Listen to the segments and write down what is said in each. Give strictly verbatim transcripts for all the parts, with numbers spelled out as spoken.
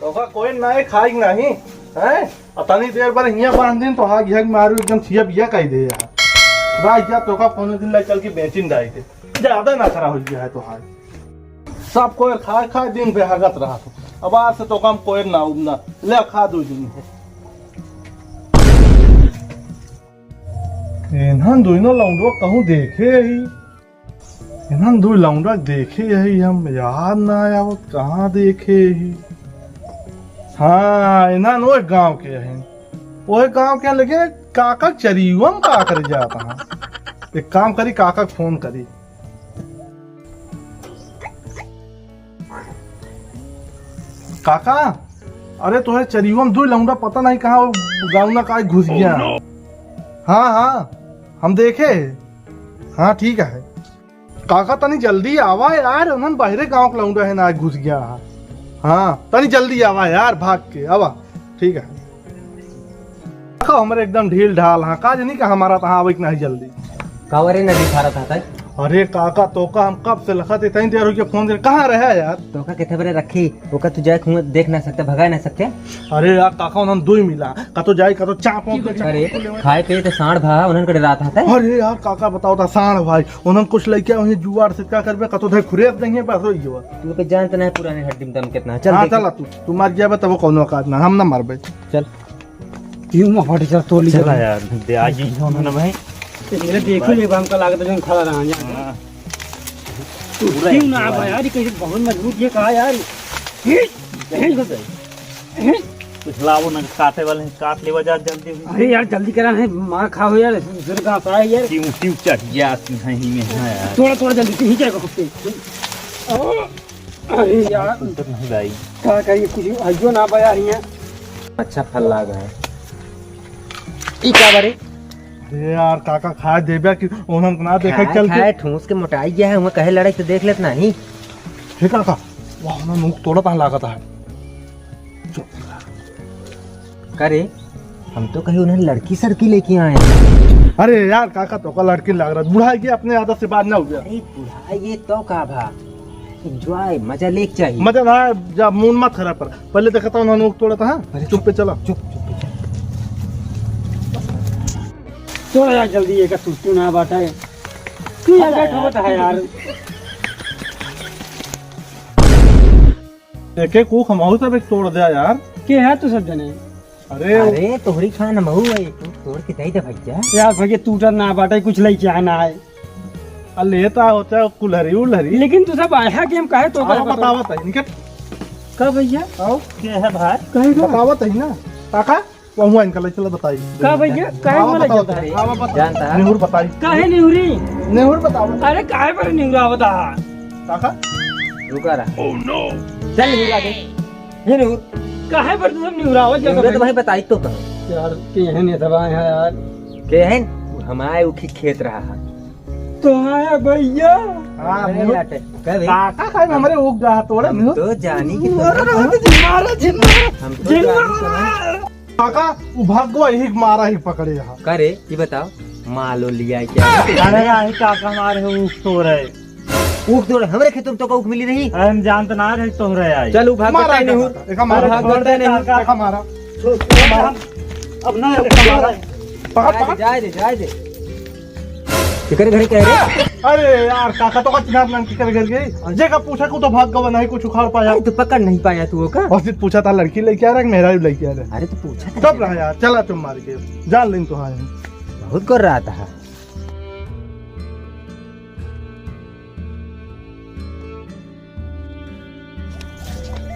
तोका कोई नाहीं खाई नाहीं, हैं? अ तनी देर भर हियाँ बाँध दिन तो हाग हियाँ मारू एकदम छिया बिया कइ दे यार। राज जा तोका कोनो दिन लाई चल के बेचिन दाई दे। ज्यादा नखरा होइ गया है तोहार। सब कोई खाए खाए दिन पे हगत रहा। अब आज से तोका हम कोई ना उबना। ले खा दो दिन है। इन्हन दोनों लौंडो कहूँ देखे ही। इन्हन दो लौंडा देखे ही हम, याद ना आवत कहाँ देखे ही। हाँ, इन्हन ओह गाँव के हैं। ओह गाँव के, लेकिन काका चरियुआ में का करे जात हैं। एक काम करी, काका के फोन करी। काका, अरे तोहरे चरियुआ में दो लौंडा पता नहीं कहाँ वो गाँव ना काहे घुस गया। हाँ, हाँ, हम देखे। हाँ, ठीक है। काका, तनी जल्दी आवा यार, उन्हन बाहरे गाँव के लौंडा है ना, घुस गया है। हाँ, तनी जल्दी आवा यार, भाग के आवा। ठीक है। काका, हमरे एकदम ढील ढाल, हाँ, का जानी का हमारा तहाँ आवे के नहीं जल्दी। कावरे नदी खारा था तय। अरे काका, तोका हम कब से लखत, इतनी देर हो गया फोन दे, कहाँ रहा यार? तोका किथे बरे रखी, ओका तू जाए खुआ देख ना सकते, भगा ना सकते। अरे यार काका, उन्हन दो ही मिला, का तो जाए, का तो चाप वाप के अरे, खाए पिए तो साँड़ भा, उन्हन करे रात आता है। अरे यार काका, बताओ था साँड़ भाई, उन्हन कुछ लइके वहीं जुआर से का करबे, का तो धर खुरेद नहीं है, बस हो गया। तू के जानत नहीं पुराने हड्डी में दम कितना है। चल हाँ, देख। चला तू, तू मर गया बे, तब कौनो औकात ना, हम ना मरबे। चल। क्यों में फट चल, तोड़ ली चला जल्दी। यार, दे आ गई हो ना भाई। तेरे देखो ये बाम का लागत है, जो खड़ा रहा है। हाँ। तू पूरा क्यों ना है। आवा यार, ये कैसे बहुत मजबूत ये कहा यार। कुछ लावो ना, काटे वाले हैं, काट लेवा जा जल्दी। अरे यार, जल्दी करा है, मार खाओ यार, जोर का आता है यार। क्यों, क्यों चढ़ गया नहीं में, हाँ यार। थोड़ा, थोड़ा जल्दी से ही जाएगा कुत्ते। अरे यार, कुछ नहीं भाई। का करिए, कुछ आइयो ना बा यार यहाँ। अच्छा फल लाग है। ई का बारे? अरे यार, काका खाए देबे कि ओनन के ना देखे खाए, चल के। खाए, ठूस के मोटाई गया है, वहाँ कहे लड़ाई तो देख लेत नहीं। हे काका, वाह, ओनन मुख तोड़ा पहन लागत है। का रे, हम तो कहीं उन्हें लड़की सड़की लेके आए हैं। अरे यार, काका तो का लड़की लग रहा है, बुढ़ा ये अपने आदत से बात ना हो गया। अरे बुढ़ा ये तो का भा, एंजॉय, मजा लेके चाहिए। मजा ना, जा मूड मत खराब कर, पहले देखा था उन्होंने मुख तोड़ा था। हाँ? अरे चुप पे चला। चुप, चुप पे चल। चल यार जल्दी, एक सुस्ती ना बात है। तू यार बैठ होता है यार। एक एक ऊख हमहू सब एक तोड़ दिया यार। के है तू सब जने? अरे अरे तोहरी खान हमहू है, तू तोड़ के दे दे भैया। यार भैया टूटत ना बाटे, कुछ लइके आना है। अरे लेता होता है कुल्हरी उल्हरी। लेकिन तू सब आया कि हम कहे तो आओ का बतावत है, निकल। का भैया? आओ। के है भाई? कहे का? बतावत है ना। काका, वहाँ इनका ले चला बताई। का भैया? काहे हाँ, वाला बताओ, जाता है? हाँ, बताओ। जानता है? नेहुर बताई। काहे नेहुरी? नेहुर बताओ। अरे काहे पर नेहुरा बता? काका? रुका रहा। चल नेहुर आगे। ये नेहुर। काहे पर तू सब नेहुरावत जाता नेहुर तो भाई? भाई बताई तो कहो। यार, के है ने दबा है यार। के है? हमारे उखी खेत रहा है। तो आया भैया। हाँ, अरे नेहुर। लाटे। कह बे? काका काहे हमरे उग जा तोड़े हम नेहुर? तो जानी कि मारा तोड़ा। जिन, मारा जिन, मारा। हम तो जिन जानी मारा। काका, उ भाग गो, यही मारा ही पकड़े यहाँ। का रे, ये बताओ, मालो लिया क्या? अरे, यही काका हमारे हो, उख तोड़ रहे। उख तोड़, हमरे खेतों में तो का उख मिली रही? अरे, हम जानते ना रहे, तोड़ रहे आए। चल, उ भाग मारा बता ही नहीं काका, हो। एक हमारा। भाग बता ही नहीं हो। काका। एक हमारा। अब ना, पकड़, पकड़। जाए दे, जाए दे। केकरे घरे कह रे? अरे यार, काका तो का चिन्हार नाम केकरे घर गई? जेका पूछा को तो भाग गवा नहीं कुछ उखाड़ पाया। अरे, तो पकड़ नहीं पाया तू ओका? और फिर पूछा था लड़की लेके आ रहा है कि मेहरारू लेके आ रहा है? अरे, तो पूछा था। तब रहा यार, चला तुम मार के। जान लेन तो हाँ। बहुत कर रहा था।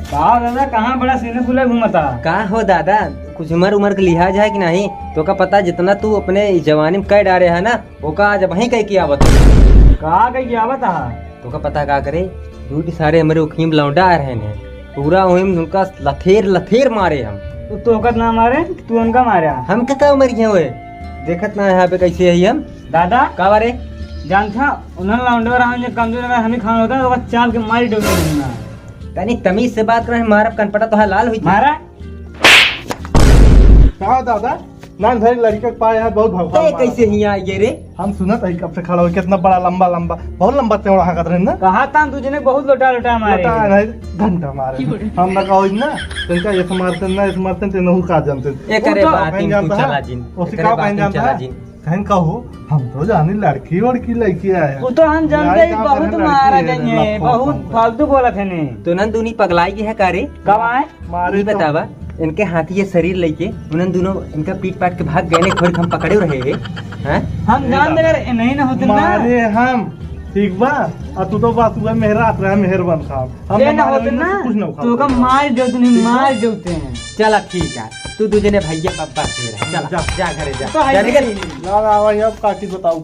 का दादा, कहाँ बड़ा सीने फूले घूमता? का हो दादा, कुछ उमर उमर के लिहाज है कि नहीं? तो का पता, जितना तू अपने जवानी में कह डारे है ना, ओका आज वहीं कह के आवत है। का कह के आवत है? तो का पता का करे, दू सारे हमरे उखीम लौंडा आ रहे हैं, पूरा वहीं उनका लथेर लथेर मारे हम। तो तोहका ना मारे, तू उनका मारे? हम का का मर गए हुए, देखत ना है यहाँ पे कैसे है हम। दादा का बारे? जान था, उन्होंने लौंडे रहा, जो कमजोर रहा, हमें खाना होता है, तो बस चाप के मारी डोके देना। तनी तमीज से बात करे, मारब कनपटा तो है लाल हुई। मारा? का दादा? ना भाई, लड़के के पाए है, बहुत भगवान ते मारा। कैसे हियाँ आइगे रे? हम सुनत है कब से खड़ा हो, कितना बड़ा लंबा लंबा, बहुत लंबा चौड़ा हाकत रहे ना। कहा था तुझे ने बहुत लोटा लोटा मारे। लोटा नहीं, घंटा मारे। हम ना कहो ना, तनका ये मारते ना, ये मारते ते नहु का जानते। ए करे वो तो बात बहन इन जानता कुछ है। चला जिन। उसी ए करे का बात बहन इन जानता चला है। जिन। कहन कहो, हम तो जानी लड़की वड़की लड़की आए हैं। वो तो हम जानते लड़ाई हैं, का बहुत बहन मारा लड़की है, जाएंगे, लफो बहुत फंको। फालतू बोला थे ने। तो नन दूनी पगलाई है का रे? कब आए? मारे ई तो बतावा, इनके हाथी ये शरीर लेके उन्हन दोनों इनका पीट पाट के भाग गए ने, खोर के हम पकड़े रहे हैं, हैं? हम जान दे अगर नहीं ना होते ना। मारे हम, ठीक बा, आ तू तो बस उहे मेहरात रहे, मेहर बन खाब। हम ये तो ना मारे होते ना, इनसे कुछ ना उखाड़ तो का पाएंगे। मार जो तुम, ठीक बा? मार जो ते हैं। चला ठीक है, तू दू जने भैया बब्बा से रह, चला, जा। जा घरे जा। तो है जा ही निकल। नहीं। ना, ना, भाई, अब काकी बताऊ।